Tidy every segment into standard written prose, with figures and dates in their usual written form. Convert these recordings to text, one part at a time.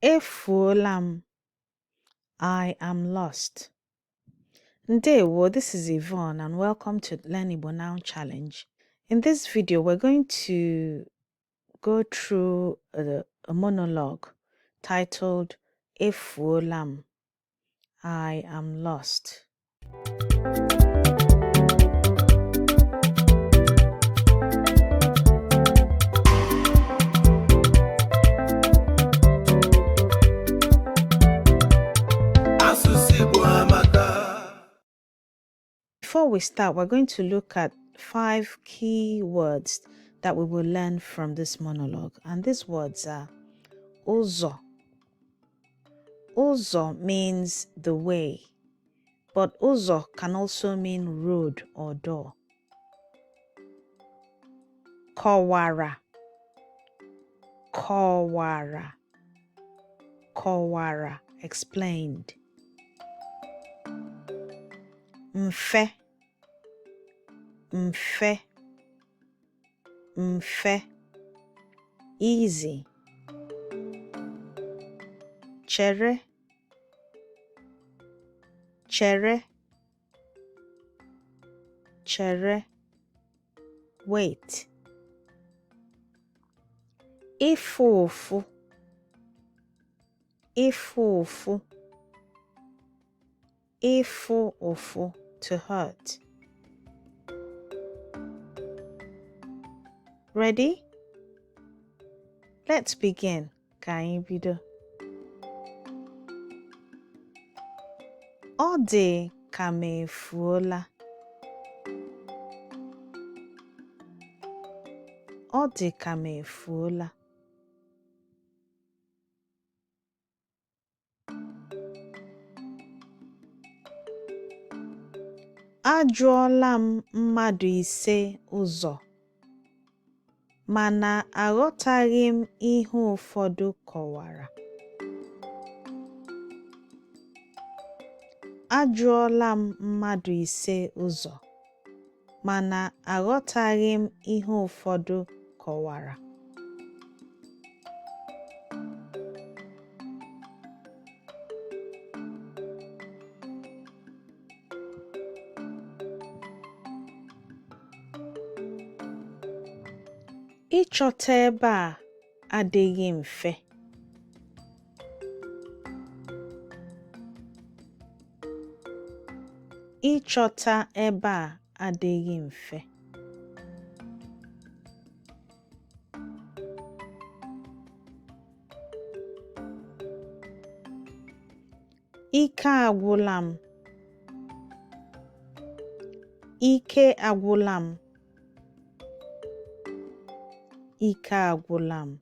Fuola, I am lost. Ndewo, this is Yvonne and welcome to Learn Igbo Now Challenge. In this video, we're going to go through a monologue titled Fuola, I am lost. Before we start, we're going to look at 5 key words that we will learn from this monologue. And these words are Uzo. Uzo means the way, but Uzo can also mean road or door. Kọwara. Kọwara. Kọwara, explained. Mfe. Mfe. Mfe, easy. Chere. Chere. Chere, wait. Ifufu. Ifufu. Ifufu, to hurt. Ready? Let's begin. Ka anyị bido. Ọ dị ka m efuola. Ọ dị ka m efuola. Ajụọla m mmadụ 5 ụzọ, mana aghọtaghị m ihe ụfọdụ kọwara. Ajụọla m mmadụ 5 ụzọ, mana aghọtaghị m ihe ụfọdụ kọwara. Ịchọta ebe a adịghị mfe. Ịchọta ebe a adịghị mfe. Ike agwụla m. Ike agwụla m. Ike agwụla m.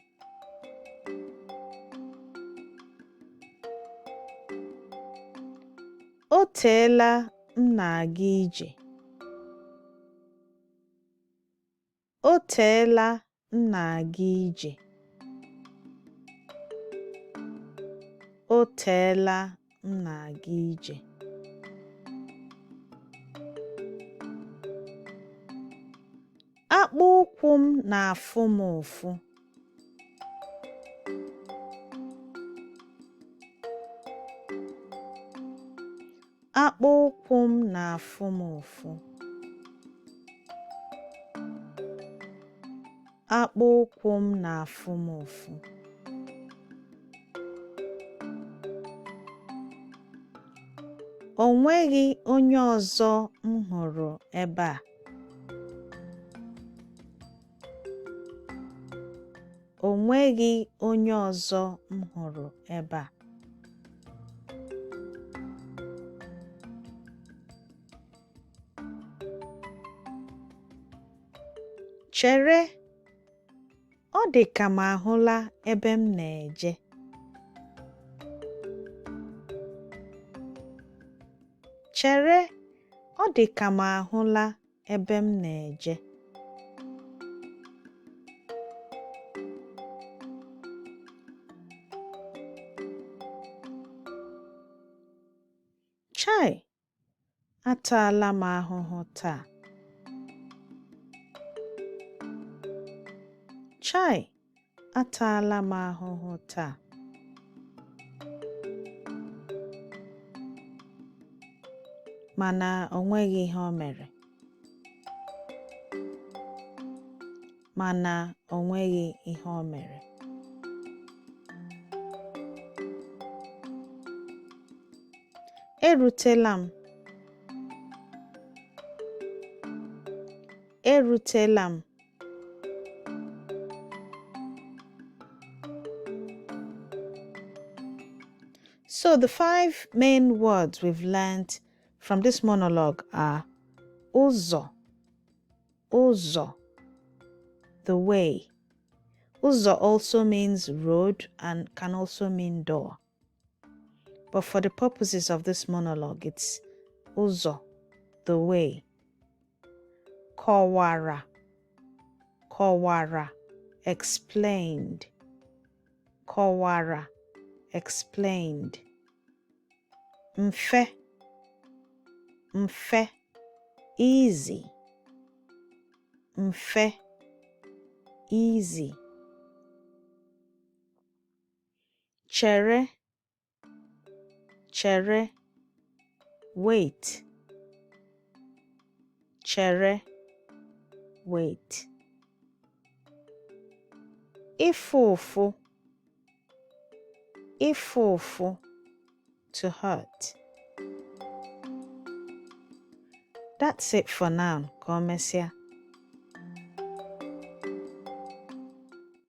O teela m na-aga ije. O teela m na-aga ije. O teela m na-aga ije. Akpụ ụkwụ m na-afụ m ụfụ. Akpụ ụkwụ m na-afụ m ụfụ. Akpụ ụkwụ m na-afụ m ụfụ. O nweghị onye ọzọ m hụrụ ebe a. O nweghị onye ọzọ m hụrụ ebe a. Chere, ọ dị ka m ahụla ebe m na-eje. Chere, ọ dị ka m ahụla ebe m na-eje. Chai, ataala m ahụhụ taa. Chai, ataala m ahụhụ taa. mana o nweghị ihe o mere. Mana o nweghị ihe o mere. Erutela m. Erutela m. So the 5 main words we've learned from this monologue are ụzọ, ụzọ, the way. Ụzọ also means road and can also mean door. But for the purposes of this monologue, it's ụzọ, the way. Kọwara, kọwara, explained. Kọwara, explained. Mfe, mfe, easy. Mfe, easy. Chere, chere, wait. Chere, wait. Ifufu, ifufu, to hurt. That's it for now. Ka o mesịa.